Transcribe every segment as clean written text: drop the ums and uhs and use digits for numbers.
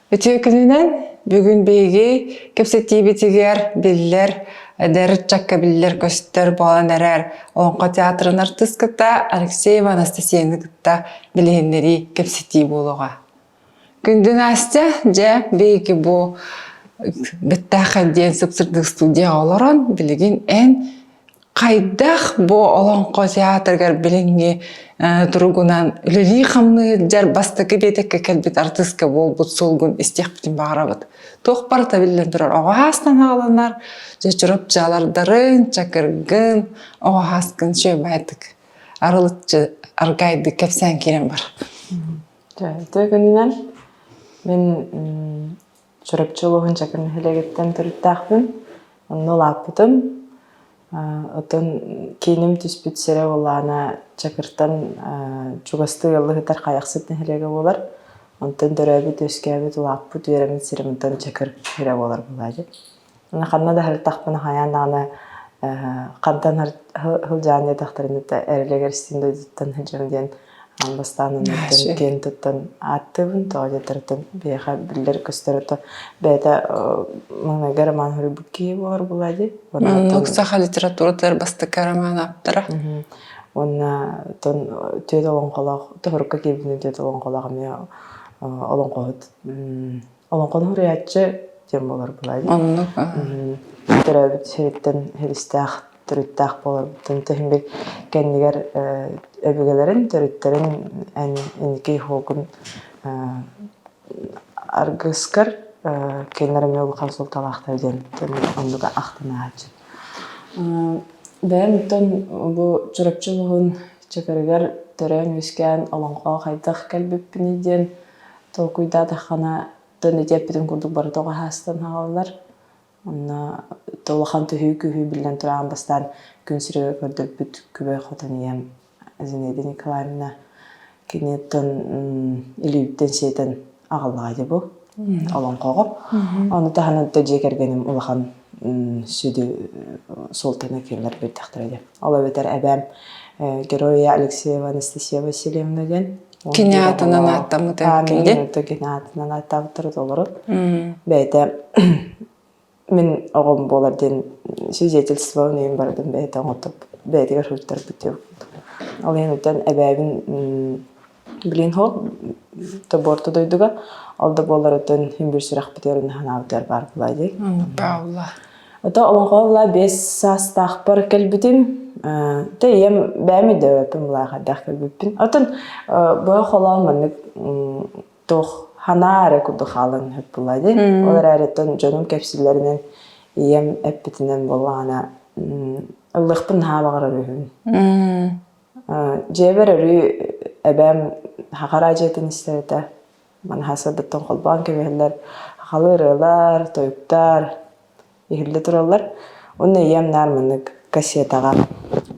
Үтүө күнүнэн бүгүн биһиги кэпсэтиибитигэр биллэр эдэр ыччакка биллэр-көстөр буолан эрэр Олоҥхо театрын артыыската Алексеева Анастасияны кытта билиһиннэрии кэпсэтии буолуоҕа. Күндү Настя, дьэ биһиги бу Бэттээхэй диэн сып-сырдык студияҕа олорон билигин эн хайдах бу Олоҥхо театрыгар билиҥҥи туругунан үлэлии-хамныы сылдьар бастакы биэтэккэ кэлбит артыыска буолбут суолгун истиэхпитин баҕарабыт. Туох барыта биллэн турар оҕо саастан аҕаланар, дьэ чурапчалардарын, чакыргын, оҕо сааскын үчүгэйдик арылыччы аргайдык кэпсээн киирэн бар. Үтүө күнүнэн мин Чурапчы улууһун Чакыр нэһилиэгиттэн төрүттээхпин. Онно улааппытым. Оттон кииним түспүт сирэ буоллаҕына Чакыртан чугастыы ыаллыһытар Хайахсыт нэһилиэгэ буолар. Онтон төрөөбүт, үөскээбит, улааппыт, үөрэммит сирим онтон Чакыр сирэ буолар буолааччы. Ханна да сырыттахпына хайаан даҕаны хантан сылдьаан диэтэхтэринэ эрэлигэр истин дойдуттан сылдьабын диэн аан бастаан оннуттан киэн туттан ааттыыбын. Тоҕо диэтэртэн биһиэхэ биллэр-көстөр ото бэйэтэ маҥнайгы роман суруйбут киһи буолар буолаа дии. Оннук саха литературатыгар бастакы роман ааптара. Уонна оттон түөрт олоҥхолоох, тоһорукка киирбитинэн түөрт олоҥхолоох эмиэ олоҥхоһут Олоҥхону суруйааччы диэн буолар буолаа дии. Оннук. Төрөөбүт сириттэн силистээх, төрүттээх буоларбыттан иһин бил кэннигэр өбүгэлэрин, төрүттэрин эн инники уһугун аргыскар кинилэр эмиэ улахан суолталаахтар диэн оннук ахтан ааһааччы. Бэйэм оттон бу Чурапчы улууһун Чакырыгар төрөөн-үөскээн олоҥхоҕо хайдах кэлбиппиний диэн Толкуйдаатаххына, тон ити эппитим курдук барыта оҕо саастан хаалаллар. Онно улахан төһүү-күүһүү биллэн туран бастаан күн сиригэр көрдөрбүт Күбэй Хотун ийэм Зинаида Николаевна киниттэн илиибиттэн сиэтэн аҕаллаҕа дии бу олоҥхоҕо. Ону таһынан дьиэ кэргэним улахан сүдү суолтаны кинилэр биэрдэхтэрэ диэн. Ол эбэтэр эбээм Героя Алексеева Анастасия Васильевна диэн Кини аатынан ааттаммыт эбиккин дии. Кини аатынан ааттаабыттара толору. Бэйэтэ мин оҕом буолар диэн свидетельство иһин барытын бэйэтэ оҥотоп бэйэтигэр суруйтарбыт диэбит. Ол иһин оттон эбээбин билин хоп тобуорта дойдуга ол да буоллар оттон иһин бір сүрэхпитигэр унаһанаабытыгар баар буолаа дии. Павла. Ото олоҥхоҕо була 5 саастаахпар кэлбитим. Тэ ийэм бэйэм өйдөөбөппүн булаа хайдах кэлбиппин. Оттон быһа холоон маннык туох ханаа эрэ курдук хаалан сөп буолла дии. Ол эрээри оттон дьонум кэпсииллэринэн ийэм эппитинэн буоллаҕына ыллыахпын наһаа баҕарар үһүбүн. Дьиэбэр өрүү эбээм хахара дьиэтин истэр этэ. Манаһа сырдыктан холбоон кэбиһэллэр. Хахалы ырыалар, тойуктар иһиллэ тураллар. Уонна ийэм наар маннык кассетаҕа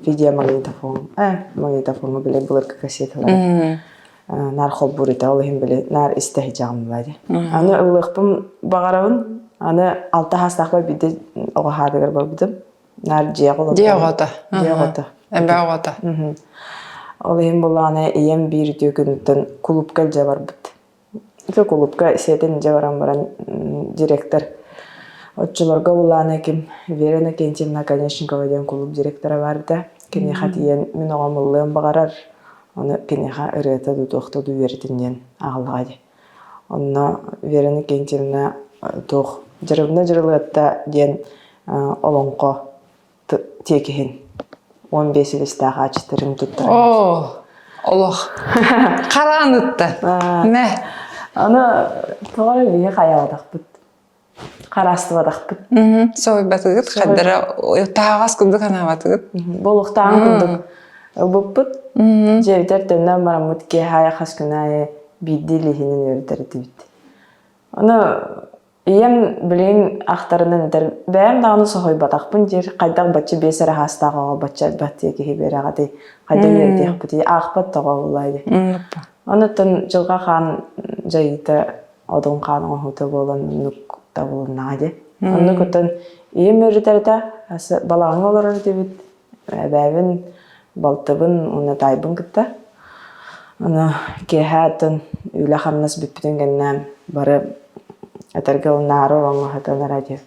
видеомагнитофон, магнитофоҥҥа били былыргы кассеталары наар холбуур этэ. Ол иһин били наар истэ сылдьаҕым буолаа дии. Аны ыллыахпын баҕарабын. Аны алта саастаахпар биирдэ оҕо саадыгар барбытым. Наар дьиэ оҕолоро. Дьиэ оҕото. Дьиэ оҕото. Эбэ оҕото. Ол иһин булаана ийэм биир үтүө күнүттэн кулуупка илдьэ барбыт. Ити кулуупка сиэтин илдьэ баран баран директор оччолорго булаана ким Вера Иннокентьевна Оконешникова диэн кулууп директора баар этэ. Киниэхэ тиийэн мин оҕом ыллыан баҕарар, ону киниэхэ ырыата дуу туохта дуу үөрэтин диэн аҕаллаҕа дии. Онно Вера Иннокентьевна туох Дьырыбына Дьырылыатта диэн олоҥхо тиэкиһин 15 илистээх ааччытарын туттарар. Оо, олох. Хараан ытта. Мэ. Аны тоҕо эрэ биһи хайаабатахпыт. Хараастыбатахпыт. Соһуйбатыгыт, хаддара таһаҕас курдук санаабатыгыт. Буолуохтааҕын курдук ылбыппыт. Дьиэбитэр төннөн бараммыт киэһэ хас күн аайы биирдии илииһинэн үөрэтэр этибит. Ону ийэм билигин ахтарынан этэр, бэйэм даҕаны соһуйбатахпын диир, хайдах бачча биэс эрэ саастаах оҕо бачча элбэх диэ киһи биэрэҕитий, хайдах үөрэтиэхпитий, аахпат тоҕо буоллай дии. Онуттан дьылҕа хаан дьайыыта одун хаан оҥоһуута буолан оннук табылыннаҕа дии. Оннук оттон ийэм үөрэтэр этэ, балаҕаҥҥа олорор этибит, эбээбин, балтыбын уонна таайбын кытта. Аны киэһэ оттон үлэ-хамнас бүппүтүн кэннэ бары. Этэргэ ылынаары олоҥхоһутан диэн.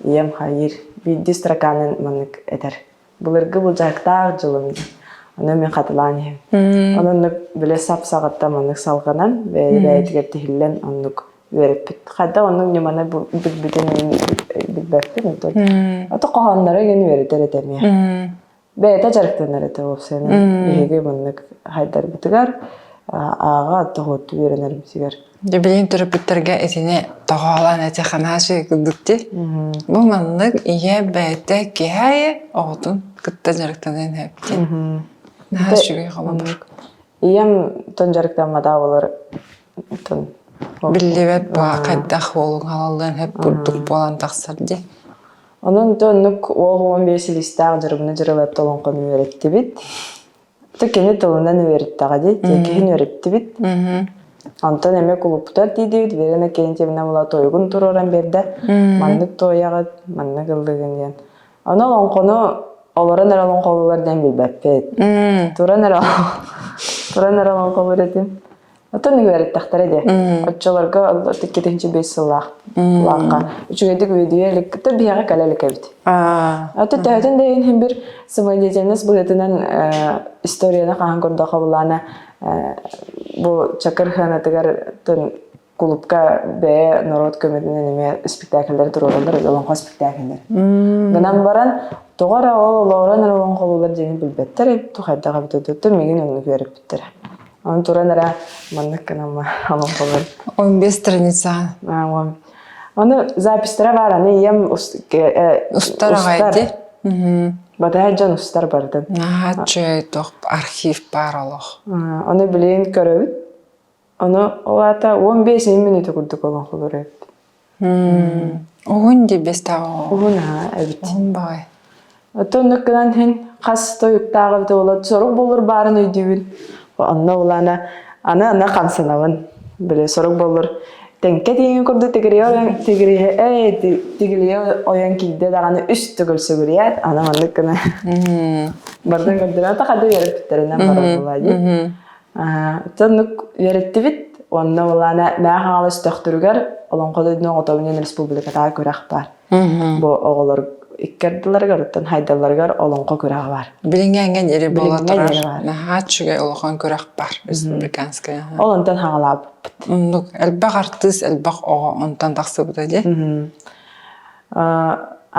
Ийэм хайыыр, биирдии строканан маннык этэр. Былыргы былдьаһыктаах дьылым диэн. Ону мин хатылаан иһэм. Онон оннук бile сап саҕаттан маннык салҕанан, бэйэ-бэйэтигэр тиһиллэн оннук үөрэппит. Хайдах оннук ньыманы билбитин мин билбэппин. Оттон ото хоһоонноро игин үөрэтэр этэ эмиэ. Бэйэтэ дьарыктанар этэ уопсайынан. Биһиги маннык хайдарбытыгар ааҕа тоһуотту үөрэнэрбитигэр. Дьэ билигин төрөппүттэргэ итини тоҕоолоон эти ханаачы курдук дии. Бу маннык ийэ бэйэтэ киһи аайы оҕотун кытта дьарыктаныан сөп дии. Наһаа үчүгэй холобур. Ийэм тон дьарыктамматаа болар тон Биллибэт бу хайдах уолуҥ халаллыан сөп курдук буолан тахсар дии. Онон то оннук уол 15 илиистээх дьарыбыны дьарылатта олоҥхону үөрэттибит. То кини тылынан үөрэттэҕэ дии, тиэкиһин үөрэттибит. Онтон эмиэ кулуппутар тиийдибит, Верена Кентьевна була тойугун туруоран биэрдэ. Маннык туойаҕыт, маннык ыллыгын диэн. Ону олоҥхону олорон эрэ олоҥхолуулар диэн билбэппит. Туран эрэ туран эрэ олоҥхолуур этим. Оттон үөрэттэхтэрэ диэ. Оччолорго 2-5 сыллаах лаахха үчүгэйдик үөдүйэ илик то биһиэхэ кэлэ илик эбит. Ото төһөтүн да иһин бир самодеятельность быһыытынан историяны хаһан көрдөхө булаана бу Чакыр ханатыгар кулупка бэйэ норуот көмөтүнэн эмиэ спектакльлэри туруораллар, олоҥхо спектакльлэр. Гынан баран тоҕо эрэ ол олоорон эрэ олоҥхолуулар диэни билбэттэр эбит, хайдах эбитэ дуу, миигин оннук үөрэппиттэрэ. Оны туран эрэ маннык гынан олоҥхолор. 15 страница. Ону записьтара баар, аны ийэм устар аҕай дии. Батаһа дьон устар бардын. Наһаа үчүгэй туох архив баар олох. Ону билигин көрөбүт. Ону ол аата 15 мүнүүтэ курдук олоҥхолуур эбит. Уһун дии бэстээҕи Уһун аа эбит. Уһун баҕай. Оттон оннук гынан иһин хас тойуктаах эбитэ буолла сорук боллур баарын өйдүүбүн. Онно улаана аны аны хамсанабын. Били сорук боллур тэҥкэ тииҥин курдук тигирийэ ойон тигирийэ эй тигилийэ ойон киирдэ даҕаны үс төгүл сүгүрүйээт аны маннык гына бардын көрдөрөн ата хады үөрэппиттэринэн барар буолаа дии. Оннук үөрэттибит уонна улаана Мэҥэ Хаҥалас өстөөхтөрүгэр Олоҥхо дойдутун оҕотобунан республикатааҕы күрэх баар. Бу оҕолор икки ардыларыгар оттон хайдалларыгар олоҥхо күрэҕэ баар. Билиҥҥи эҥин ири буола турар. Наһаа үчүгэй улахан күрэх баар республиканскай. Ол онтон хаҥалаабыппыт. Оннук элбэх артыыс, элбэх оҕо онтон тахсыбыта дии.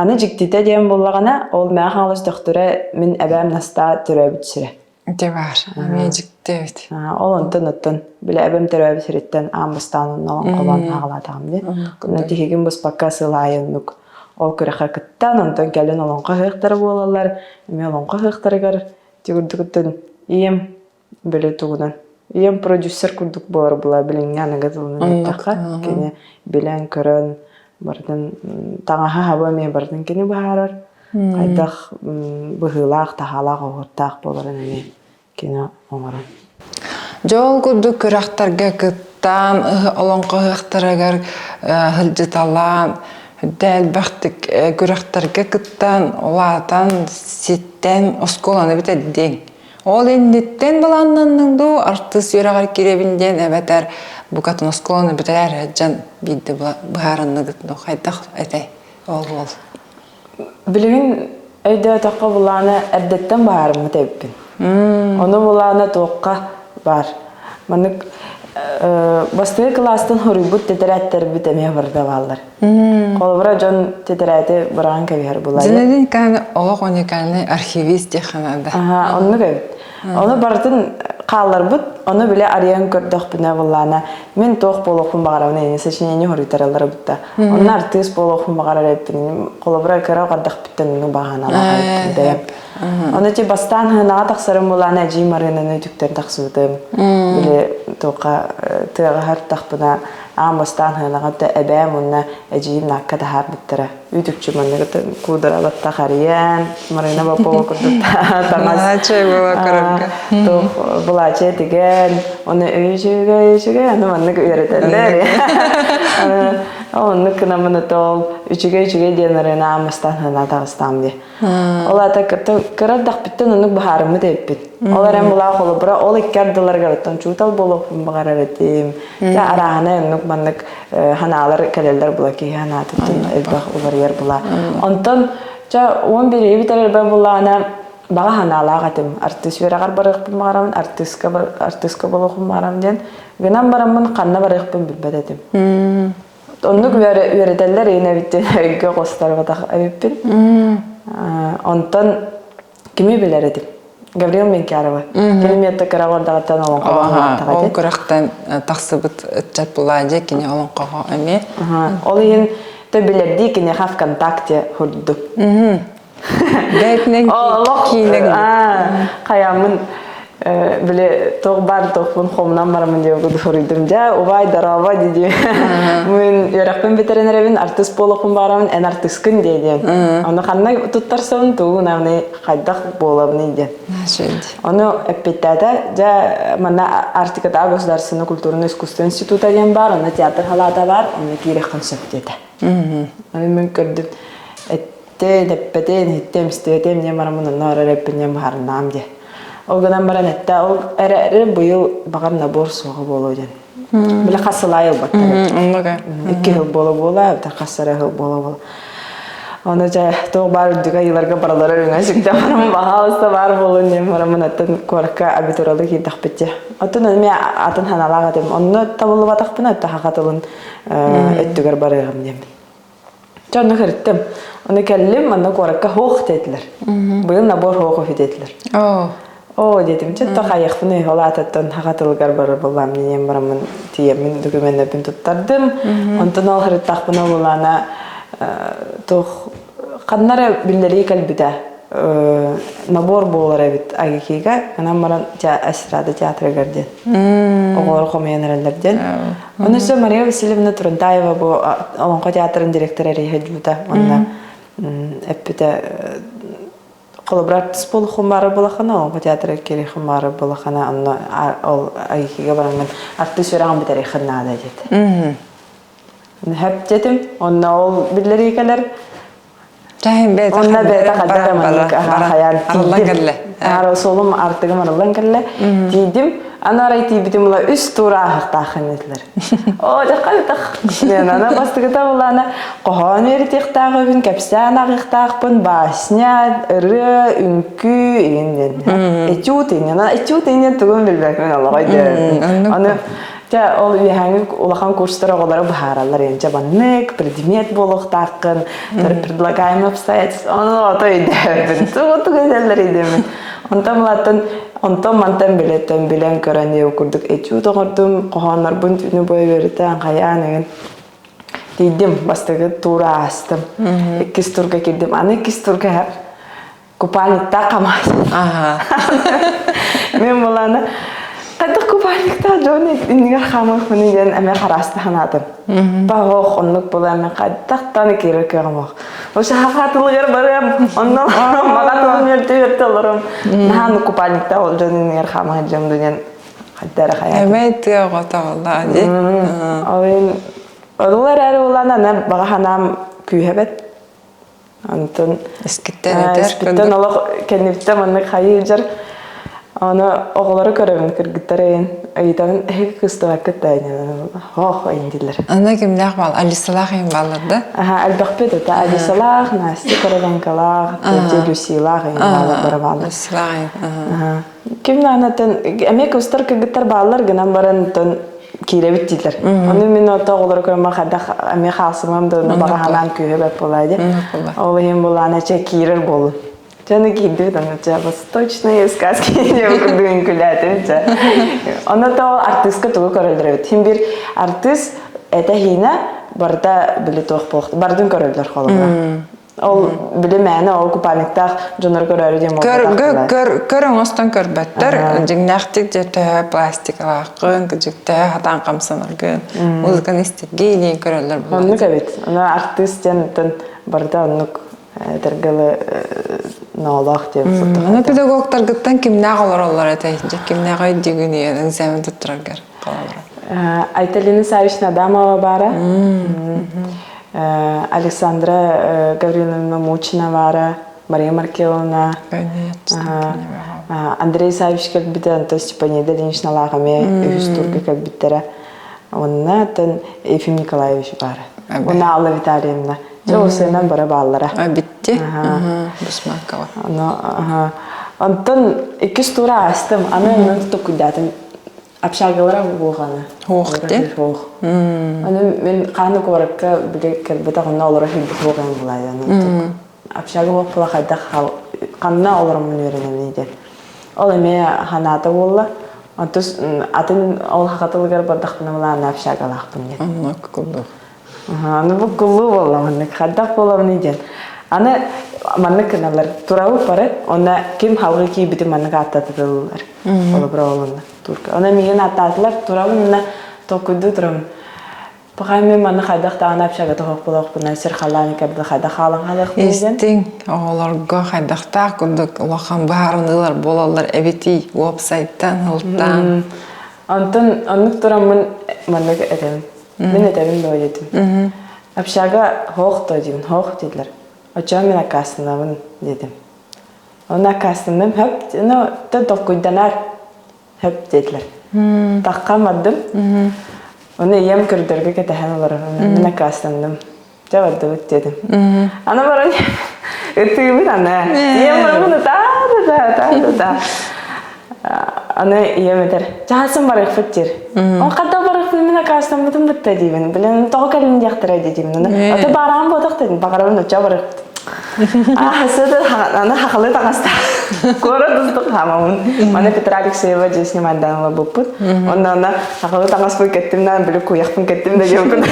Аны дьиктитэ диэн буоллаҕына, ол Мэҥэ Хаҥалас өстөөхтөрө мин эбээм Настаа төрөөбүт сирэ. Ити баар, эмиэ дьикти эбит. Ол онтон оттон били эбэм төрөөбүт сириттэн аан бастаан онно олоҥхолоон хаалаатаҕым дии. Онно тиһигин быспакка сыл аайы оннук ол күрэххэ кыттан, онтон кэлин олоҥхо ыһыахтара буолаллар. Эмиэ олоҥхо ыһыахтарыгар ити курдук ийэм били тугунан ийэм продюсер курдук буолар була билиҥҥи аныгы тылынан эттэххэ кини билэн-көрөн барытын таҥаһа хаба эмиэ барытын кини быһаарар. Хайдах быһыылаах, таһаалаах, оһуортаах буоларын эмиэ кини оҥорон. Дьэ ол курдук күрэхтэргэ кыттан, олоҥхо ыһыахтарыгар сылдьыталаан, үрдэ элбэхтик күрэхтэргэ кыттан, улаатан, ситтэн оскуоланы бүтэрдиҥ. Ол инниттэн былааннанныҥ дуу, артыыс үөрэҕэр киирэбин диэн эбэтэр букатын оскуоланы бүтэрэр дьон биирдэ быһаарынныгыт дуу, хайдах этэй ол ол? Билигин өйдөөтөххө былаана эрдэттэн быһаарыммыт эбиппин. Ону былаана туохха баар. Маннык бастакы кылаастан хоруйбут тэтэрээттэрбит эмиэ барыта бааллар. Холобура дьон тэтэрээти быраҕан кэбиһэр булайа. Зинедин Кан олох уникальный архивист диэххэ наада. Аха, оннук эбит. Ону барытын хаалларбыт, ону билэ арыйан көрдөхпүнэ былаана мин туох буолуохпун баҕарабын ини сочинение хоруйтараллара бутта. Онно артыыс буолуохпун баҕарар эбиппин. Холобура кыра оҕордохпуттан ону баҕаналаах бэйэм. Ону ти бастаан хынаҕа тахсарым булаана эдьиий Марыынаны үтүктэн тахсыбытым. Били туохха тыаҕа хартахпына аан бастаан хынаҕа да эбээм уонна эдьиийим наакка таһаарбыттара. Үтүкчү маннык куудара батта харыйан, Марина Попова курдук таҥас туох былаачыйа тигэн, оны үчүгэй үчүгэй, аны маннык үөрэтэллэр. Оннук гынаммын ото ол үчүгэй-үчүгэй диэн ырыаны ааммастаан санаа таҕыстаам дии. Ол аата кыра эрдэхпиттэн оннук быһаарыммыт эбиппин. Ол эрэн булаа холобура ол икки ардыларыгар оттон учуутал буолуохпун баҕарар этим. Дьэ арааһынай оннук маннык ханаалар кэлэллэр була киһи ханаатыттан элбэх уларыйар була. Онтон чэ уон бириһи бүтэрэрбэр булаана баҕа санаалаах этим. Артыыс үөрэҕэр барыахпын баҕарабын, артыыска артыыска буолуохпун баҕарабын диэн. Гынан бараммын ханна барыахпын билбэт этим. Оннук үөрэтэллэр иин эбит диэн өйгө хостарбатах эбиппин. Онтон кими билэр этим? Гаврил Менкярова. Кини миэтэ кыра ордаҕыттан олоҥхоҕо Ол күрэхтэн тахсыбыт ыччат буолаа кини олоҥхоҕо эмиэ. Ол иһин то билэрдии киниэхэ ВКонтакте хурдум. Бэйтинэн киинэ хайаммын били туох баар туохпун хомунан бараммын диэн суруйдум дьэ убай дорообо дии мин үөрэхпин бүтэрэн эрэбин артыыс буолуохпун баҕарабын эн артыыскын дии диэн ону ханна туттарсабын тугун аны хайдах буолабыный диэн ону эппиттээтэ дьэ манна Арктикатааҕы государственный культурно искусство института диэн баар онно театр халаата баар онно киириэххин сөп диэтэ аны мин көрдүм Эттэ, эппэтин, иһиттим, истибэтим диэн бараммын онно барар эппин диэн быһаарыннаҕым дии. Ол гынан баран эттэ, ол эрээри быйыл баҕар набор суоҕа буолуо диэн. Били хас сыл аайы ылбаттар эбит. Икки сыл буола-буола, эбэтэр хас эрэ сыл буола-буола. Ону дьэ, туох баар үрдүк айыыларга барылара үрүҥэ сүктэ баран баһаалыста баар буолун диэн бараммын оттон куоракка абитуралы киирдэхпит дьэ. Оттон эмиэ атын ханалаах этим. Онно табыллыбатахпына, өттө саха тылын өттүгэр барыаҕым диэммин. Дьэ онно кэриттим. Ону кэллим, манна куоракка һуох диэтилэр. Быйыл набор һуох үһү диэтилэр. Оо диэтим, чэ то хайыахпын ол аатыттан хаха тылыгар барар буоллаам диэн бараммын тиийэммин документарбын туттардым. Онтон ол харыттахпына булаана туох ханна эрэ биллэрии кэлбитэ набор буолар эбит АГИКига онон баран эстрада театрыгар диэн оҕолор хомуйан эрэллэр диэн Ону өссө Мария Васильевна Турунтаева бу Олоҥхо театрын директора эрийэ дьуута онно эппитэ холобура артист буолуоххун баара буолаххына Олоҥхо театрыгар киириэххин баара буолаххына онно ол АГИКига бараҥҥын артыыс үөрэҕин бүтэриэххин наада диэтэ. Хөп диэтим. Онно ол биллэрии кэлэр. Чаһын бэйэтэ Онно бэйэтэ хайдах эрэ маннык хайаан арыллан кэллэ. Аар суолум артыгым арыллан кэллэ. Тиийдим. Аны арай тиийбитим була үс тур ааһыктааххын этилэр. Оо, дьахха Диэн аны бастакыта булаана хоһоон үөрэтиэхтээх эбин, кэпсээн аҕыахтаахпын, басня, ырыа, үҥкүү игин диэн. Этюд иннин, этюд иннин тугун билбэппин олоҕой диэн. Аны Чэ, ол үөһээҥи улахан курстар оҕолоро быһаараллар дьэ маннык предмет буолуохтааххын, предлагаемые обстоятельства, ону ото өйдөөбүн, тугу тугу этэллэр өйдөөмүн. Онтон мылаттан, онтон мантан билэттэн билэн көрөн диэбит курдук этюд оҥордум, хоһооннорбун түүнү быһа үөрэтэн хайаан игин тиийдим, бастакы тур аастым, иккис турга киирдим, аны иккис турга купальниктаах хамаас. Мен буланы хайдах купальниктаах дьон иннигэр хаамыахпыный диэн эмиэ харааста санаатым. Баһох оннук була эмиэ хайдахтан киирэр кыаҕым ох. Ошо хахатылыгар барыам, онно маҕа тылым үөртэ олорум. Наһаа купальниктаах ол дьон иннигэр хаама сылдьам диэн хайда эрэ хайаатым. Эмэй тыа оҕото буоллаҕа дии. Ол иһин ол эрээри улаан аны баҕа санаам күүһэ бэт. Онтон Искиттэн этэр испиттэн олох кэннибиттэн маннык хайыы дьар. Аны оҕолору көрөбүн кыргыттар эйин ыйытабын эһиги кыстыбаккыт да хоох эйин дииллэр. Аны кимнээх баал Алисалаах эйин бааллар да? Аха элбэхпит это Алисалаах, Настя Короленколаах, Люсилаах эйин бааллар бары бааллар. Люсилаах эйин. Ким наанатын эмиэ кыстар кыргыттар бааллар гынан баран тон киирэбит дииллэр. Ону мин ото оҕолору көрөммө хайдах эмиэ хаалсымам да баҕа санаам күүһэ бэрт буолаа дии. Ол иһин булаана чэ киирэр буолун. Дьэ киирдибит аны чэ восточные сказки диэн курдук үҥкүүлээтим чэ. Ону то артыыска тугу көрөллөр эбит. Хин бир артыыс этэ-хиинэ барыта били туох буолуох бардын көрөллөр холобура. Ол били мээнэ ол купальниктаах дьоннору көрөөрү диэн буолбатах. Көр көр оҥостон көрбөттөр. Дьиҥнээхтик дьэ төһө пластикалааххын, кыдьык төһө хатаан хамсанаргын, музыканы истэргин диэн көрөллөр буолар. Оннук эбит. Ону артыыс диэн оттон барыта оннук этэргэ ноолоох диэн сыттах. Аны педагогтаргыттан кимнээх олороллор этэй? Дьэ кимнээх өйдүүгүн экзамен туттараргар холобура? Айталина Савична Адамова баара. Александра Гавриловна Мучина баара. Мария Маркеловна. Андрей Савич кэлбитэ, онтон Степанида Ильиничналаах эмиэ үһүс турга кэлбиттэрэ. Онно оттон Ефим Николаевич баара. Уонна Алла Витальевна. Дьэ, ол сыанан бара бааллара. Битти. Бусмакова. Онтон иккис тура аастым. Аны онон токуйдаатым. Общагалара буолҕаны. Хуох ти? Хуох. Аны мен хааны куоракка били кэлбэтэх онно олоро сылдьыбыт хуох эн булаайан. Общага буолла хайдах ханна олороммун үөрэнэбин диэн. Ол эмиэ ханаата буолла. Онтус атын ол хахатылыгар бардахпына былаана общагалаахпын диэн. Оннук курдук. Аны бу куллуу буолла маннык хайдах буолабыный диэн. Аны маннык гыналлар турабыт бары онно ким халгы киирбитин маннык ааттатыллар. Олобура олунна турка. Она миигин ааттаатылар турабын уонна толкуйдуу турабын. Пахай мен манна хайдах даҕаны общага тоһох буолуохпуна сир халаан кэрди хайдах хаалан хаалыахпыный диэн. Истиҥ оҕолорго хайдахтаах курдук улахан быһаарыныылар буолаллар эбитий уопсайтан ылтаан. Онтон оннук тураммын маннык этэбин. Мин этэбин дуо диэтим. Общага хоох то диибин, хоох дииллэр. Оччоҕо мин аккаастанабын диэтим. Оны аккаастанным, хөп, ну, ты толкуйданар, хөп диэтилэр. Таххан бардым. Оны ийэм көрдөргө кэтэһэн олорор. Мин аккаастанным. Дьэ бардыбыт диэтим. Аны баран ытыыбын аны. Ийэм бараммын ытаа да да да да. Аны ийэм этэр, чаасын барыахпыт диир. Ол хата барыахпын мин аккаастаммытым бытта диибин. Билэн тоҕо кэлин диэхтэрэ диэтим. Ата баараан буотах дедим. Баҕарабын оччо барыахпыт. Аны хахалы таҥаста. Куорат устук хаамамын. Маны Петра Алексеева дьиэсини майданала буппут. Онно онно хахалы таҥаспын кэттим да били куйахпын кэттим да диэбин.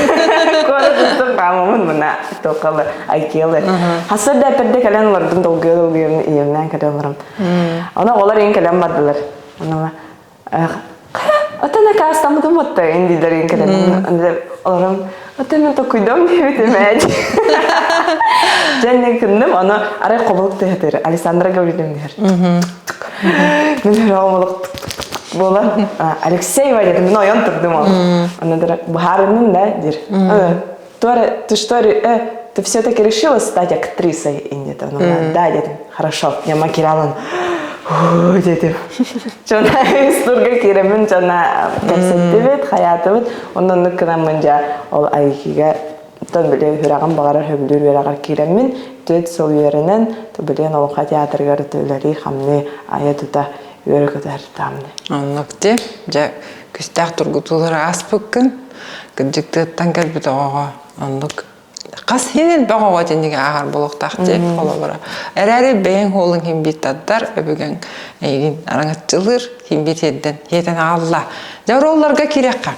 Куорат устук хаамамын мына тоқалы айкиалы. Хасыр да эперде кэлэн олордум долгуйа долгуйа ийэмнээн кэлэн олором. Ону оҕолор иин кэлэн бардылар. Онно Атын акаастаммытым отто индилерин кэлэн олорон атын мен токуйдам диэбитим ээ. Дьэннин кынным ону арай хобулук тыһатыр Александра Гавриловна иһэр. Мин хобулук буолан Алексей Валерьевич мин ойон турдум ол. Аны быһаарынным да диир. Ты что, ты все-таки решила стать актрисой? И нет, она, да, дедим, хорошо, я макиралан. дедим. Жона истурга киремин жона кэпсэттибит, хаятыбыт. Онон кыраммын жа ол айкига тон биле хүрэҕин баҕарар хөбүлүүр үөрэҕэр киирэммин түөрт сыл үөрэнэн билиэн олоҥхо театрыгар үлэлии хамныы айа тута үөрэ көтөр таамны. Оннук ти дьэ күстээх тургутуулары ааспыккын кырдьык тыаттан кэлбит оҕоҕо оннук хас иһин элбэх оҕо итинниги ааһар буолуохтаах диэн холобура эрээри бэйэҥ уолуҥ иһин биир тардар өбүгэҥ эйигин араҥаччылыыр иһин биир сирдэн иэтэн аҕалла дьэ оруолларга киириэххэ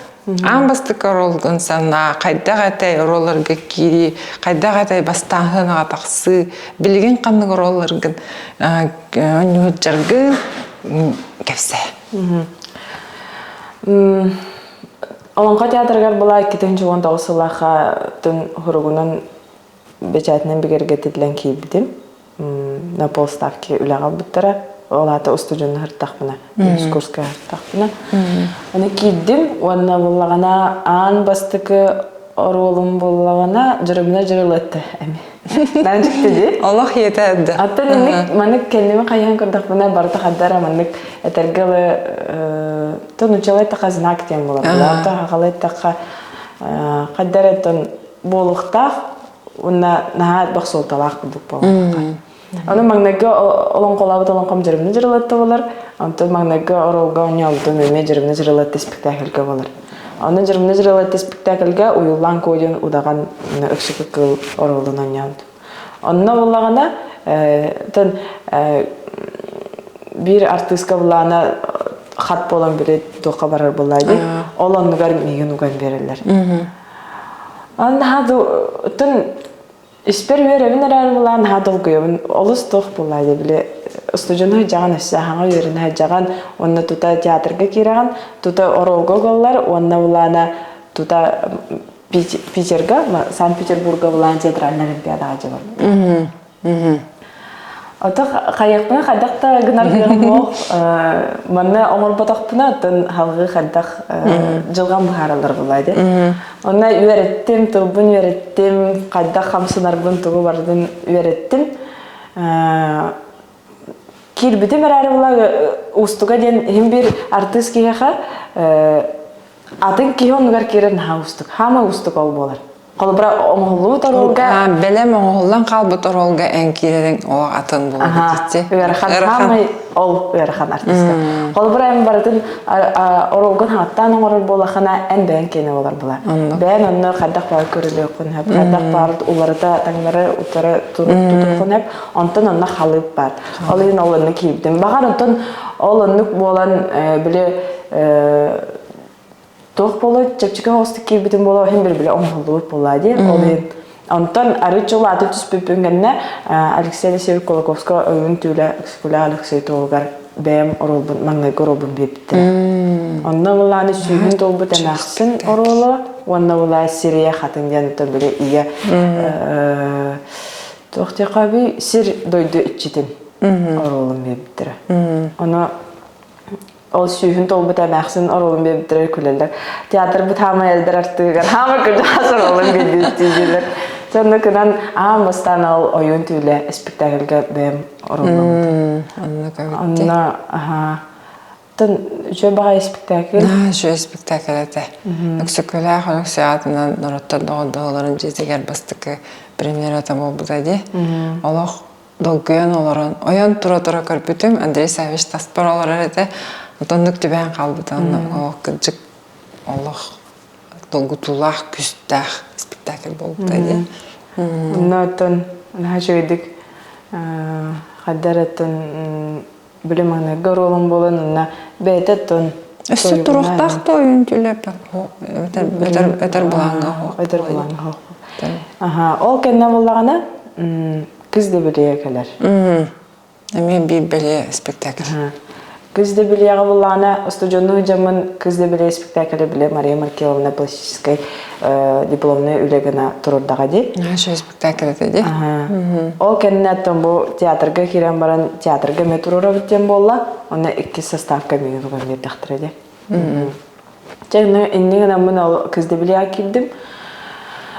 аан бастакы оруолгун санаа хайдах этэй оруолларга киирии хайдах этэй бастаан сыанаҕа тахсыы билигин ханнык оруолларгын оонньуһуччаргын кэпсээ Олоҥхо театрыгар была 2019 сыллаахха тын хуругунан бэчээтинэн бигэргэтиллэн киирбитим. На полставки үлэҕэ ылбыттара. Ол аата устудьуонна сырыттахпына, курска сырыттахпына. Аны киирдим уонна буллаҕына аан бастакы оруолум буллаҕына Дьырыбына Дьырылыатта эми. Наан дьикти дии. Олох ийэтэ эрдэ. Аттан инник маннык кэнними хайыһан көрдөхпүнэ барыта хардара маннык этэргэ ылы тон учалай таха знак диэн буолар. Ото хахалай таха хаддара тон буолуохтаах уонна наһаа элбэх суолталаах курдук буолуохтаах. Аны маҥнайгы олоҥхолообут олоҥхом Дьырыбына Дьырылатта буолар. Онтон маҥнайгы оруолга оонньообутум эмиэ Дьырыбына Дьырылатта спектакльга буолар. Онно Дьырыбына Дьырылатта спектакльга Уйуллаан Куо диэн удаҕан Өксөкү кыыл оруолун оонньообутум. Онно буоллаҕына, тон биир артыыска булаана хат буолан били туохха барар буоллаа дии. Ол оннугар миигин уган биэрэллэр. Онно тон Испэр үөрэбин эрээри булаан наһаа долгуйабын. Олус туох буоллаа дии били устудьуон сылдьаҕын өссө аһаҥа үөрэнэ сылдьаҕын уонна тута театрга киирэҕин, тута оруолга угаллар уонна булаана тута Питерга, Санкт-Петербурга булаан театральнай олимпиадаҕа дьабар. Ото хайыахпына хайдах да гынар кыаҕым суох. Манна оҥорботохпуна оттон халгыы хайдах дьылҕам быһаараллар буолла ди. Онно үөрэттим, тылбын үөрэттим, хайдах хамсанарбын тугу барытын үөрэттим. Киирбитим эрээри була уустуга диэн иһин биир артыыс киһиэхэ атын киһи оннугар киирэр наһаа уустук. Хаамай уустук ол буолар. Холобура, оҥоһуллубут оруолга Бэлэм оҥоһуллан хаалбыт оруолга эн киирэриҥ олох атын буолар дии. Ыарахан, хаамай ол ыарахан артыыска. Холобура, эн барытын оруолгун хааттаан оҥорор буолахына, эн бэйэҥ киэнэ буолар була. Бэйэн онно хайдах баар көрүлүөххүн сөп, хайдах баар уларыта таҥнары утары тутуоххун сөп, онтон онно халыып баар. Ол иһин ол онно киирдим. Баҕар онтон ол оннук буолан били туох буолуой чэпчэки соҕустук киирбитим буолуо иһин били били оҥоһуллубут буоллаа дии ол иһин онтон арыычча улаата түспүппүн кэннэ Алексей Алексеевич Кулаковскай ойуун түүлэ Өксөкүлээх Алексей туһугар бэйэм оруолбун маҥнайгы оруолбун биэрбиттэрэ онно былааны сүүһүн туолбут эмээхсин оруола уонна былаа сирийэ хатын диэн оттон били ийэ туох диэххэ сир дойду иччитин оруолун биэрбиттэрэ ону Ол сүүһүн толбут эмээхсин оруолун биэрбиттэрэ күлэллэр. Театрбыт хаамай элдэр артыгар хаама кырдьаҕас оруолун биэрдииллэр. Сонно кынан аан бастаан ол ойуун түүлэ спектакльга бэйэм оруолламмытым. Онно аха тын үчүгэй баҕайы спектакль. Үчүгэй спектакль этэ. Өксөкүлээх Өлөксөй аатынан норуоттар доҕордоһууларын дьиэтигэр бастакы премьерата буолбута дии. Олох долгуйан олорон, ойон тура-тура көрбүтүм, Андрей Саввич таспар олорор этэ. Оннук түбэһэн хаалбыта. Онно олох кырдьык олох долгутуулаах, күүстээх спектакль буолбута дии. Онно оттон наһаа үчүгэйдик хайдар оттон били маҥнайгы оруолум буолан онно бэйэтэ оттон Өссө туруохтаах да ойун түлэп өтөр былааҥҥа өтөр былааҥҥа Аха, ол кэннэ буллаҕына Кыз да билиэ кэлэр. Эмиэ биир бэлиэ спектакль. Кыз да билиэҕэ буллаҕына, устудьуоннуу дьоммун Кыз да билиэ спектаклы билэ Мария Маркеловна пластическай дипломнай үлэ гына турурдаҕа дии. Наша спектакль этэ дии. Ол кэннэ оттон бу театрга киирэн баран театрга эмиэ туруорабыт диэн буолла. Онно иккис составка миигин уган биэрдэхтэрэ дии. Чэ, инньэ гынаммын ол Кыздэбилиэҕэ киирдим.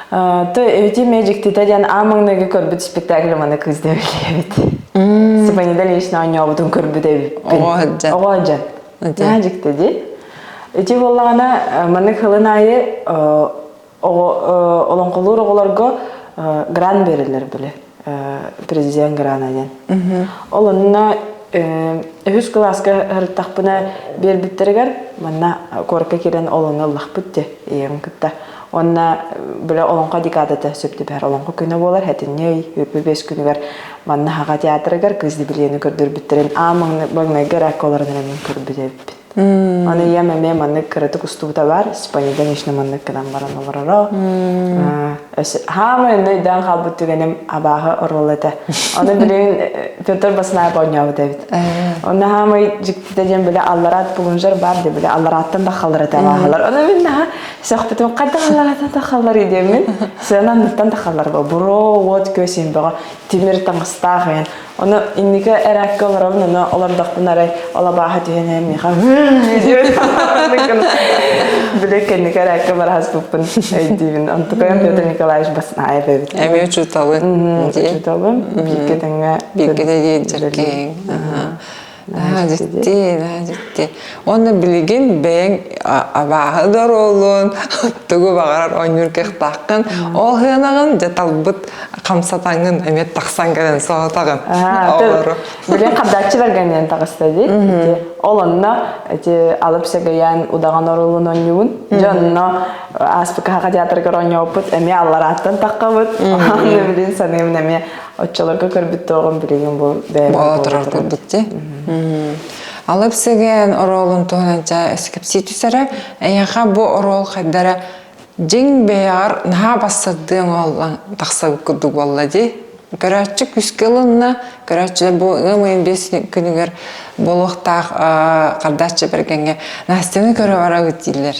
То эбити эмиэ дьиктитэ диэн аан маҥнайгы көрбүт спектакль маны Кыздэбилиэ эбит. Степанида Ильинична оонньообутун көрбүт эбиппин. Оҕо сылдьан. Оҕо сылдьан. Наһаа дьикти дии. Ити буоллаҕына маннык сылын аайы олоҥхолуур оҕолорго грант берилэр били президент грана диэн. Ол онно үһүс кылааска сырыттахпына биэрбиттэригэр манна куоракка киирэн ол онно ыллахпыт дии ийэм кытта. Уонна били олоҥхо декадата сөп түбэһэр олоҥхо күнэ буолар хэтинньи ый 25 күнүгэр манна Хаха театрыгар Кыыс Дибилиэни көрдөрбүттэрин аан маҥнайгы эрээккэ олорон эрэ мин көрбүт эбиппин. Аны ийэм эмиэ маннык кыратык устубута баар, Степанида Ильинична маннык гынан баран олороро. Хаамай онно өйдөөн хаалбыт түгэним абааһы оруола этэ. Ону билигин Петр Баснаев оонньообут эбит. Онно хаамай дьиктитэ диэн били аллараат плунжер баар дии били алларааттан да халлар этэ абааһылар. Ону мин наһаа сөхпүтүм хайдах алларааттан да халлар диэммин сыана анныттан да халлар буро уот күөс бөҕө тимир таҥастаах эйэн Ону инники эрээккэ олоробун, ону олордохпуна арай ол абааһы түһэн иһэн миэхэ били кэнники эрээккэ бараһаспыппын өйдүүбүн. Онтукайым Петр Николаевич Баснаев эбит. Эмиэ учууталын. Учууталым. Бииргэ тэҥҥэ. Бииргэ тэҥҥэ дьэркиэҥ. Наһаа дьикти, наһаа дьикти. Уонна билигин бэйэҥ абааһы да оруолун, тугу баҕарар оонньуур кыахтааххын, ол сыанаҕын дьэ талбыт хамсатаҥҥын эмиэ тахсан кэлэн соһутаҕын оҕолору. Билин хардааччы бэргэннэн таҕыста дии. Ол онно ити алып сэгэйээн удаҕан оруолун оонньуубун. Дьэ онно ааспыкка Саха театрыгар оонньообуппут эмиэ алларааттан таххабыт. Онно билин саныыбын эмиэ Оччолорго көрбүт туоҕум билигин бу бэйэм Буола турар курдук дии. Алып сыгыан оруолун туһунан чэ кэпсии түсэрэ. Эйиэхэ бу оруол хайдара дьиҥ бэйэҕэр наһаа бассардыаҥ ооллан тахсабыт курдук буолла дии. Көрөөччү күүскэ ылынна. Көрөөччүлэр бу ыам ыйын 5 күнүгэр буолуохтаах Хардааччы бэргэҥҥэ Настяны көрө барабыт дииллэр.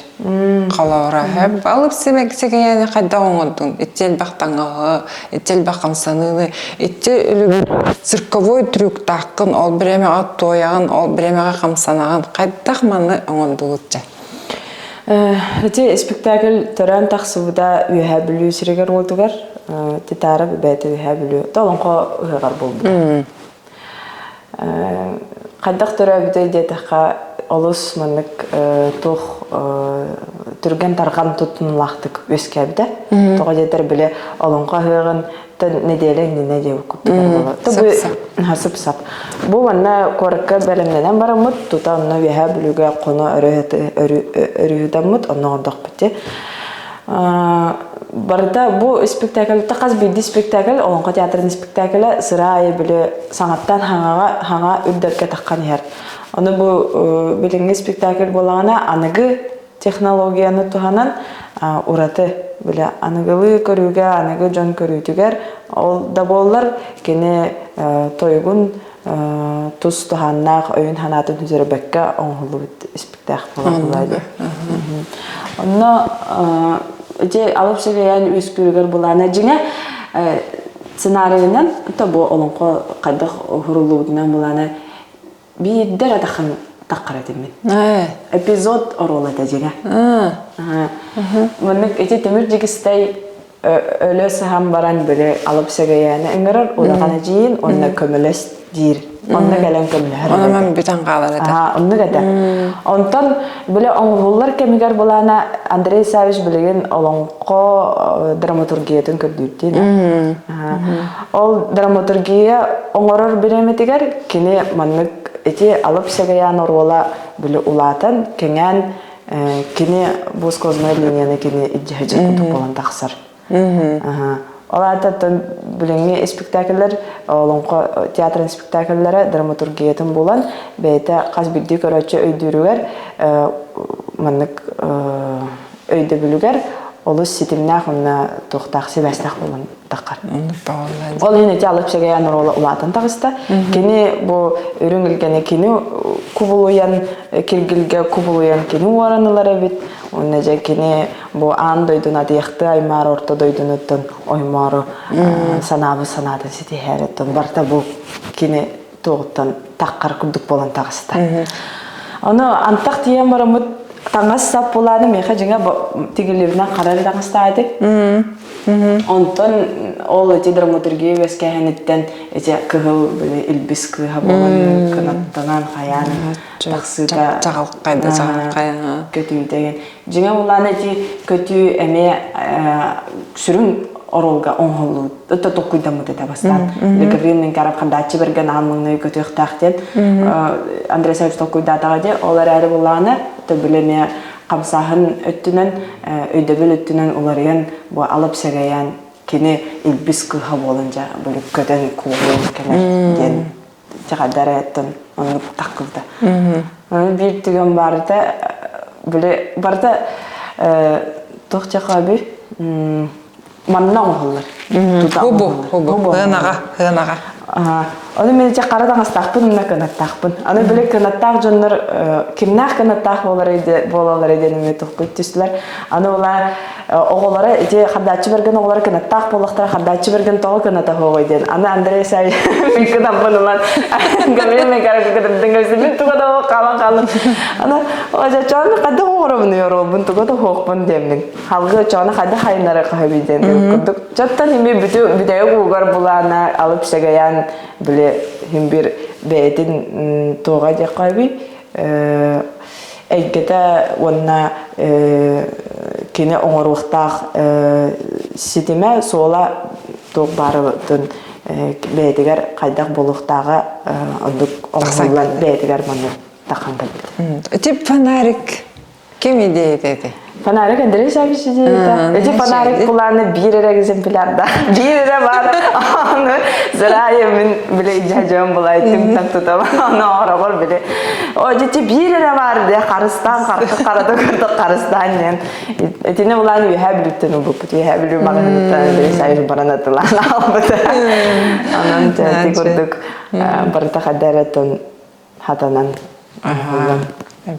Холобура, хөп алып симэксэкэйэни хайдах оҥордуҥ? Иччи элбэх таҥаһы, иччи элбэх хамсаныыны, иччи үлүгэр цирковой трюктааххын, ол бириэмэҕэ туойаҕын, ол бириэмэҕэ хамсанаҕын. Хайдах маны оҥордугут дьэ? Ити спектакль төрөөн тахсыбыта Үөһээ Бүлүү сиригэр-уотугар Титаров бэйэтэ Үөһээ Бүлүү олоҥхо ыһыаҕар буолбута. Хайдах төрөөбүтэй диэтэххэ, олус маннык туох түргэн-тарҕан туттунулаахтык үөскээбитэ. Тоҕо диэтэр били олоҥхо ыһыаҕын нэдиэлэ иннинэ диэбит курдук буолар. Сып-сап. Бу манна куоракка бэлэмнэнэн бараммыт, тута онно Үөһээ Бүлүүгэ хоно өрүһүтаммыт, онно оҥордохпут дии. Барыта бу спектакльта хас биирдии спектакль, Олоҥхо театрын спектаклэ сыра аайы били саҥаттан хаҥаҕа хаҥа үрдэргэ таххан иһэр. Ону бу билиҥҥи спектакль буоллаҕына аныгы технологияны туһанан ураты бile аныгылыы көрүүгэ, аныгы дьон көрүүтүгэр ол да буоллар кини тойугун тус туһааннаах өйүн санаатын сүтэрбэккэ оҥоһуллубут испиктээх буолар дии. Онно ити алып сэгэйэн үөскүүрүгэр былаана дьиҥэ сценарийынан то бу олоҥхо хайдах уһуруллубутунан былаана биирдэ эрэ таххан таххар этим мин. Эпизод оруола этэ дьиҥэ. Маннык ити Тимир Дьигистэй өлө сыһан баран били алып сэгэйээни ыҥырар улахан эдьиийин уонна көмөлөс диир. Онно кэлэн көмөлөһөр. Онон бүтэн хаалар этэ. Оннук этэ. Онтон били оҥоһуллар кэмигэр былаана Андрей Савич билигин олоҥхо драматургиятын көрдүүрдүү. Ол драматургия оҥорор бириэмэтигэр кини маннык ити алып сэгэйээн оруола били улаатан, кэҥээн кини бу сквозной линияны кини илдьэ курдук буолан тахсар. Ол аата билиҥҥи испиктээкиллэр олоҥхо театрын испиктээкиллэрэ драматургиятын булан бэйэтэ хас биирдии көрөөччү өйдүүрүгэр маннык өйдөбүлүгэр олус ситимнээх уонна туохтаах сибээстээх буолан таххар. Ол иһин ити Алып Сэгэйээн оруола улаатан таҕыста. Кини бу үрүҥ илгэни кини кубулуйан киргилгэ кубулуйан кини уоран ылар эбит. Уонна дьэ кини бу аан дойдуну атыйахтыы аймаар орто дойдунуттан оймоору санаабыт санаатын ситиһээриттэн барыта бу кини туоҕуттан таххар курдук буолан таҕыста. Ону антах тиийэн бараммыт таҥас сап булааны миэхэ дьиҥэ тигилибинэн хара эрэ таҥастаатык. Онтон ол ити драматургия үөскээһиниттэн ити кыһыл били илбис кыыһа буолан кынаттанан хайаан тахсыыта чаҕылхай да чаҕылхай көтүүтэ Дьиҥэ булаан ити көтүү эмиэ сүрүн оруолга оҥоһуллубут өтө толкуйдаммыт этэ бастаан. Гаврил Менкаров хандааччы бэргэн аан маҥнай көтүөхтээх диэн Андрей Савич толкуйдаатаҕа дии. Ол эрээри булааны төбүл эмиэ хамсааһын өттүнэн, өйдөбүл өттүнэн уларыйан бу алып сэгэйэн кини илбис кыыһа буолан дьэ били көтөн куолуйан кэлэр диэн чаҕардарыттан оннук таххыбыта. Биир түгэн барыта били барыта туох чахаби манна оҥоһуллар. Хубу, хубу, хыанаҕа, хыанаҕа. Ону мен иче хара таҥастаахпын уонна кынаттаахпын. Аны били кынаттаах дьоннор кимнээх кынаттаах буолаллар диэн эмиэ тохкуй түстүлэр. Аны ула оҕолоро ити Хардааччы Бэргэн оҕолоро кынаттаах буоллахтара Хардааччы Бэргэн тоҕо кыната суоҕуй диэн. Аны Андрей Исаевич мин кынаппын ылан Гаврил Михайлович кытырдын көрсө мин туга да хаалан хаалым. Аны чоonu хайдах оҥоробун оруолбун туга да суохпун диэммин. Халгы чоonu хайдах хайыннары хаһабый диэн курдук. Чоттон хими бүтү бүтэйик уугар булаана алып сэгэйэн били хим бир бэйэтин туоҕа диэх хаһабый эйгэтэ уонна кини оҥоруохтаах ситимэ суола туох баарытын бэйэтигэр хайдах буолуохтааҕа оннук оҥоһуллан бэйэтигэр маннык тахан кэлбит. Тип фонарик ким идеята этэй? Фонарик Андрей Савич идеята. Эти фонарик планы биир эрэ экземплярда. Биир эрэ бар. Аны зрая мин биле дьадьон булай тым тутам. Аны оробор биле. О дити биир эрэ бар де харыстан харты карата көрдө харыстан диэн. Этини улаан үһэ бүлүттэн ылбыппыт. Үһэ бүлүү маҕаһыныттан Андрей Савич баран атылаан албыта. Онон ти курдук барыта хаддараттан хатанан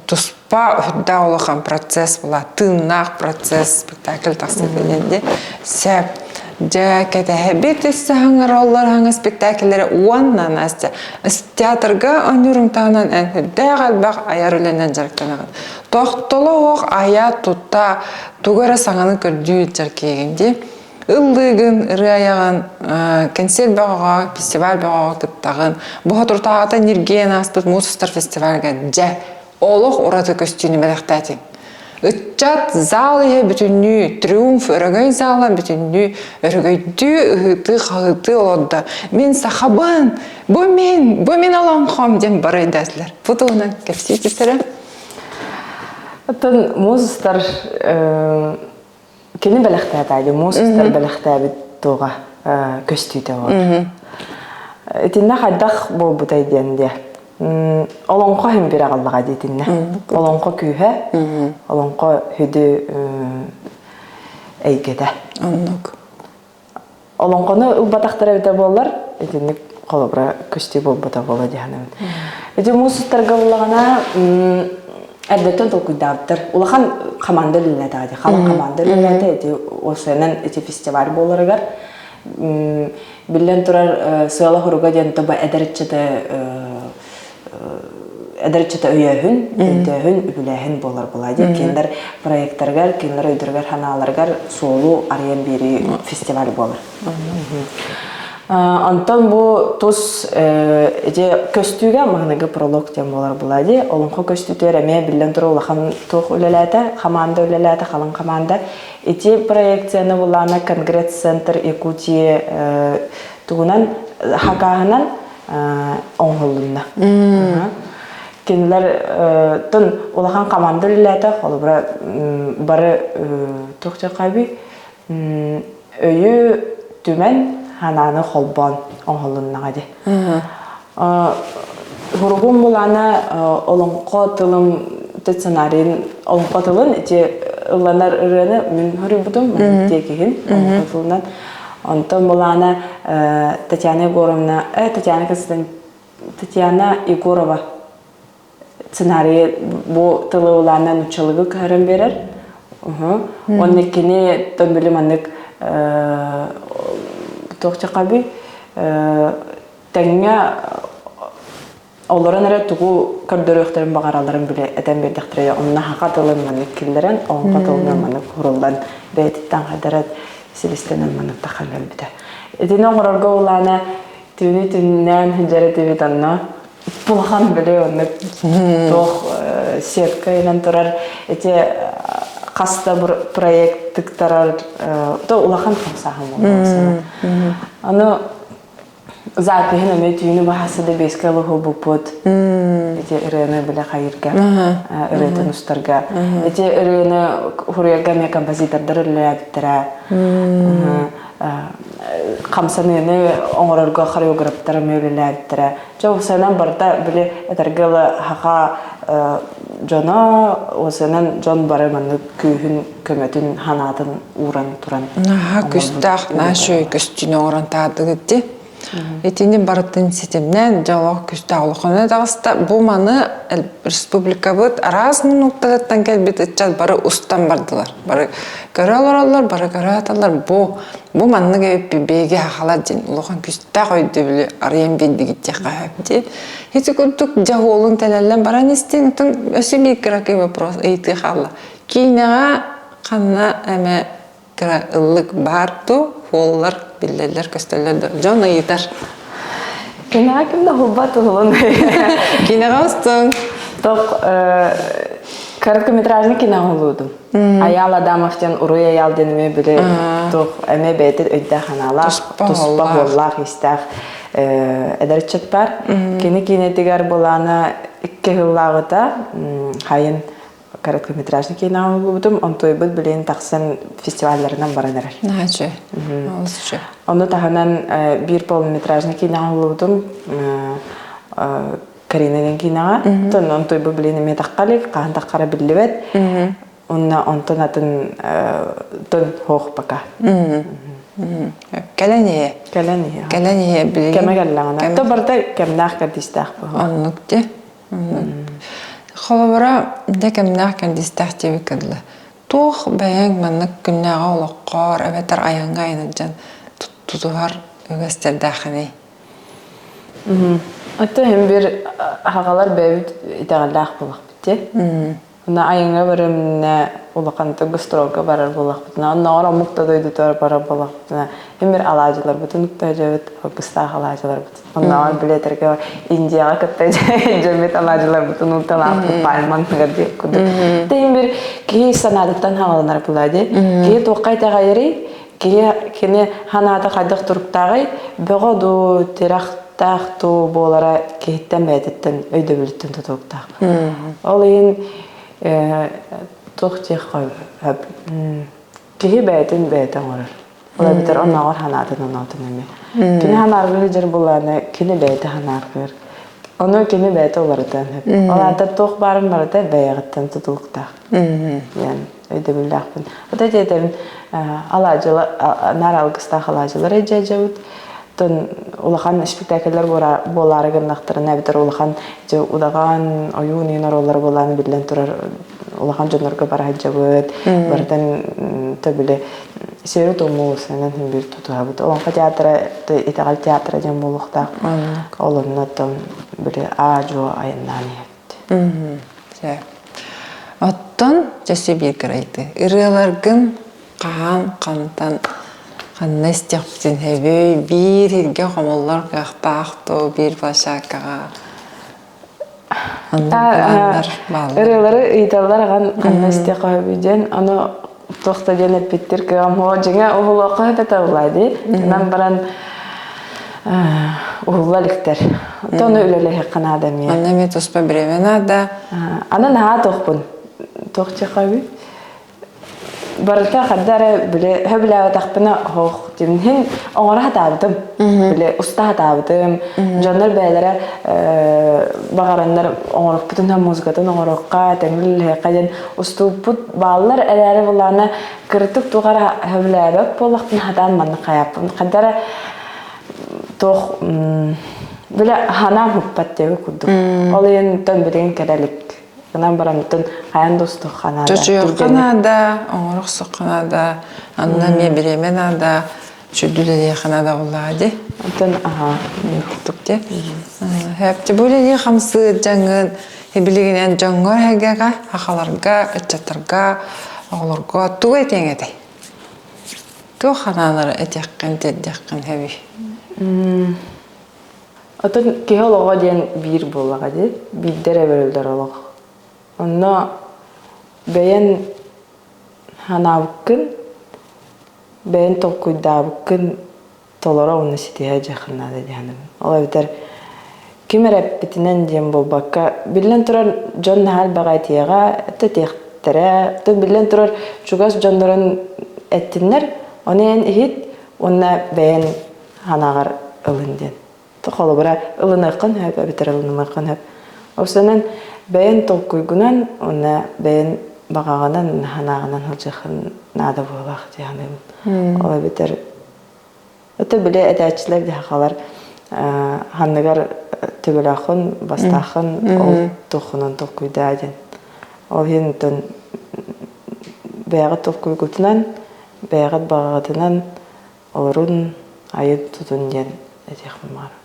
Туспа үрдээх улахан процесс була, тыыннаах процесс спектакль тахсыта диэн дии. Сөп. Дьэ, кэтэһэбит өссө хаҥараллар хаҥа спектакльлэри уонна Настя театрга оонньуурум таһынан эн үрдээх элбэх айар үлэнэн дьарыктанаҕын. Тохтоло оһох айа тута тугу эрэ саҥаны көрдүү илдьэр киһигин дии. Ыллыыгын, ырыа айаҕын, кэнсиэр бөҕөҕө, фестиваль бөҕөҕө кыттаҕын. Бу соторутааҕыта ньиргийэн ааспыт Муус устар фестивальга дьэ, олох ураты көстүүнү бэлэхтээтиҥ. Ыччат зал иһэ бүтүннүү, триумф өрөгөй зала бүтүннүү өрөгөйдүү, ыһыытыы-хаһыытыы олордо. Мин сахабын! Бу мин! Бу мин олоҥхом! диэн бары өйдөөтүлэр. Бу туһунан кэпсии түстэрэ. Оттон муус устар Кини бэлэхтээтэ, муус устар бэлэхтээбит туоҕа көстүүтэ буолар. Итиннэ хайдах буолбутай диэн диэ. Олоҥхо иһин бир аҕаллаҕа дии итиннэ. Олоҥхо күүһэ, олоҥхо хүдү эйгэтэ. Оннук. Олоҥхону ылбатахтара эбитэ буоллар, итинник холобура көстүү буолбута буолуо дии саныыбын. Ити муус устарга буллаҕына эрдэттэн толкуйдаабыттар. Улахан хамаанда үлэлээтэҕэ дии. Халыҥ хамаанда үлэлээтэ ити осуонан ити фестиваль буоларыгар биллэн турар сыала-хоруга диэн тобо эдэр ыччаты эдэр ыччата өйөөһүн, өйдөөһүн, үбүлээһин буолар буолаа диэн кинилэр проекттарыгар, кинилэр өйдөрүгэр ханааларыгар суолу арыйан биэрии фестиваль буолар. Онтон бу тус ити көстүүгэ маҥнайгы пролог диэн буолар буолаа дии. Олоҥхо көстүүтүгэр эмиэ биллэн турар улахан туох үлэлээтэ, хамаанда үлэлээтэ, халыҥ хамаанда. Ити проекцияны булаана Конгресс-центр Якутии тугунан хакааһынан оҥоһуллунна. Кинилэр тон улахан команда үлэлээтэ, холобура бары туох диэххэ өйү түмэн ханааны холбоон оҥоһулуннаҕа дии. Хуругум булаана олоҥхо тылым сценарийын олоҥхо тылын ити ылланар ырыаны мин хоруйбутум тиэкиһин олоҥхо тылынан Онтон былаана Татьяна Егоровна, Татьяна Константин, Татьяна Егорова сценарийы бу тылы улаана нуччалыгы көһөрөн биэрэр. Уонна кини тон били маннык туох чакаби тэҥҥэ Олорон эрэ тугу көрдөрүөхтэрин баҕаралларын билэ этэн биэрдэхтэрэ онно хаха тылын маннык киллэрэн, оҥхо тылынан маннык хуруллан бэйэтиттэн хайдарат силистэнэн маннык таххан кэлбитэ. Итини оҥорорго улаана түүнү түннээн сылдьар этибит онно улахан били оннук туох сетка инэн турар ити хас да проект тыктарар то улахан хамсааһын буолла. Аны Запиһын эмиэ түүнү баһасы да биэскэ ылыһубуппут. Ити ырыаны билэ хайырга, ырыатын устарга. Ити ырыаны хуруйарга эмиэ композитордар үлэлээбиттэрэ. Хамсаныыны оҥорорго хореографтар эмиэ үлэлээбиттэрэ. Чэ, усанан барыта били этэргэ ыла хаха дьоно, усанан дьон бары маннык күүһүн, көмөтүн, ханаатын ууран туран. Наһаа күстээх, наһаа үчүгэй көстүүнү оҥорон таһаардыгыт дии. Итини барытын ситимнээн дьэ олох күстээх улахана таҕыста. Бу маны республикабыт араас муннуктарыттан кэлбит ыччат бары устан бардылар. Бары көрө олороллор, бары көрө аталлар. Бу бу маннык эбиппит биһиги хахалар диэн улахан күстээх өйдөбүлү арыйан биэрдигит диэххэ сөп дии. Ити курдук дьэ уолун тэлэллэн баран истин, оттон өссө биир кыракый вопрос ыйытыы хаалла. Киинэҕэ ханна эмэ кыра ыллык баар дуу, уоллар биллэллэр, көстөллөр дуу? Дьон ыйытар. Киинэҕэ ким да уһулбат уһулун. Киинэҕэ устуҥ. Тох короткометражный кино уһулуудум. Аял Адамов диэн Уруй Аял диэн эмиэ били туох эмиэ бэйэтин өйдөөх анаалаах, туспа уоллаах истээх эдэр ыччат бар. Кини киинэтигэр былаана икки сыллааҕыта хайын. короткометражный киинэҕэ уһуллубутум. Онтуойбут билигин тахсан фестивалларынан баран эрэр. Наачы. Олус үчүгэй. Ону таһынан биир полнометражный киинэҕэ уһуллубутум. Карина диэн киинэҕэ. Оттон онтуойбут билигин эмиэ тахха илик, хаһан таххара биллибэт. Онно онтон атын тон хоох пока. Кэлэн иһэ. Кэлэн иһэ. Кэлэн иһэ билигин. Кэмэ кэллэҕинэ. То барыта кэмнээх кэрдиистээх буолуо. Оннук дии. Холобура, дьэ кэмнээх кэрдиистээх диэбиккэ дылы. Туох бэйэҥ маннык күннээҕи олоххор эбэтэр айаҥҥа айанылдьан тутуһар үгэстэрдээххиний? Оттон иһин бир аҕалар бэйэбит итэҕэллээх буолахпыт дии. Уна айаҥҥа барымна улахантык гастролга барар буоллахпытына, оннооҕор омук да дойдутугар барар буоллахпытына, имир алаадьыларбытын уктаадьабыт, алгыстаах алаадьыларбытын. Оннооҕор билиэтэргэ Индияҕа кытта дьэммит алаадьыларбытын укталаахпыт пальманыгар диэк курдук. Тиһин бир киһи санаатыттан хааланар буолаа дии. Киһи туохха итэҕэйэрий? Киһи кини ханаата хайдах туруктааҕый? Бөҕө дуу, тирэхтээх дуу буолара киһиттэн бэйэтиттэн өйдөбүлүттэн тутулуктаах. Ол иһин туох диэх киһи бэйэтин бэйэтэ оҥорор. Ол эбэтэр оннооҕор ханаатын оноотун эмиэ. Кини ханааргыы сылдьар буоллаҕына, кини бэйэтэ ханааргыыр. Ону кини бэйэтэ уларытыан сөп. Ол аата туох баарын барыта бэйэҕиттэн тутулуктаах. Диэн өйдөбүллээхпин. Ото диэтэбин алаадьыла наар алгыстаах алаадьылар эдьээдьэбит. Оттон улахан спектакльлар буолаары гыннахтарына эбэтэр улахан удаҕан, ойуун иин оруоллара буолаан биллэн турар улахан дьоннорго бара сылдьабыт. Барытын төбүлэ сиэри туому сэнэн биир тутуһабыт. Олоҥхо театра итэҕэл театра диэн буолуохтаах. Ол онно оттон били аа-дьуо айаннаан иһэбит. Оттон чэсси биир кырайты. Ырыаларгын хаһан, хантан, ханна истиэхпитин сөбүй? Биир сиргэ хомуллар кыахтаах дуу, биир площадкаҕа Ырыалары ыйыталлар аҕан ханна истиэххэ сөбүй диэн, ону туох да диэн эппиттир кыам һоо дьиҥэ уһулуохха сөп этэ буоллаа дии. Онон баран уһулла иликтэр. Оттон ону үлэлэһиэххэ наада эмиэ. Онно эмиэ туспа бириэмэ наада. Аны наһаа туохпун. Туох диэххэ сөбүй? Барыта ханна эрэ били сөбүлээбэтэхпинэ оһох дьиҥин оҥоро сатаабытым. Били уста сатаабытым. Дьоннор бэйэлэрэ баҕараннар оҥорохпутун музыкатын оҥоруохха, тэҥҥэ диэн устууппут бааллар эрээри былаана кырытык туох эрэ сөбүлээбэт буоллахпына сатаан маннык хайааппын. Ханна эрэ туох били ханаам һыппат диэбит курдук. Ол иһин билигин кэлэ илик. Гынан барамтын хайан да устуохха наада. Чочуйуохха наада, оҥорохсоххо наада, анна эмиэ бириэмэ наада, сүрдүлэриэххэ наада буоллаҕа дии. Онтон аха. Курдук дии. Хэпти бу үлэлии хамсыыр дьаҥын билигинэн дьоҥҥор эһэгэҕэ, хахаларга, ыччаттарга, оҕолорго тугу этиэҥ этэй? Туох ханаалары этиэххин, тиэрдиэххин сөбүй? Оттон киһи олоҕо диэн биир буоллаҕа дии, биирдэ эрэ бэриллэр олох. Онно бэйэн санаабыккын, бэйэн толкуйдаабыккын толоро уонна ситиһэ дьиэххин наада дии саныыбын. Ол эбэтэр ким эрэ эппитинэн диэн буолбакка, биллэн турар, дьон наһаа элбэҕи этиэҕэ, этиэхтэрэ. Оттон биллэн турар, чугас дьоннорун эттиннэр, ону эн иһит уонна бэйэн санааҕар ылын диэн. Холобура, ылыныаххын сөп эбэтэр ылынымыаххын сөп. Осонон бэйэн толкуйгунан уонна бэйэн баҕаҕынан, санааҕынан сылдьыаххын наада буолаах дии саныыбын. Ол эбэтэр это били этээччилэр дьахалар ханныгар төбөлөөххүн, бастааххын ол туоххунан толкуйдаа диэн. Ол иһин оттон бэйэҕит толкуйгутунан, бэйэҕит баҕаҕытынан олорун айын-тутун диэн этиэхпин баҕарабын.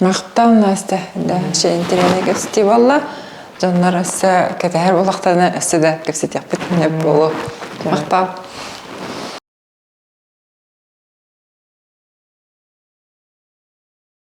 Махтал, Настя. Да, интэриэһинэй кэпсэтии буолла. Дьоннор өссө кэтэһэр буоллахтарына өссө да кэпсэтиэхпит буолуо. Махтал.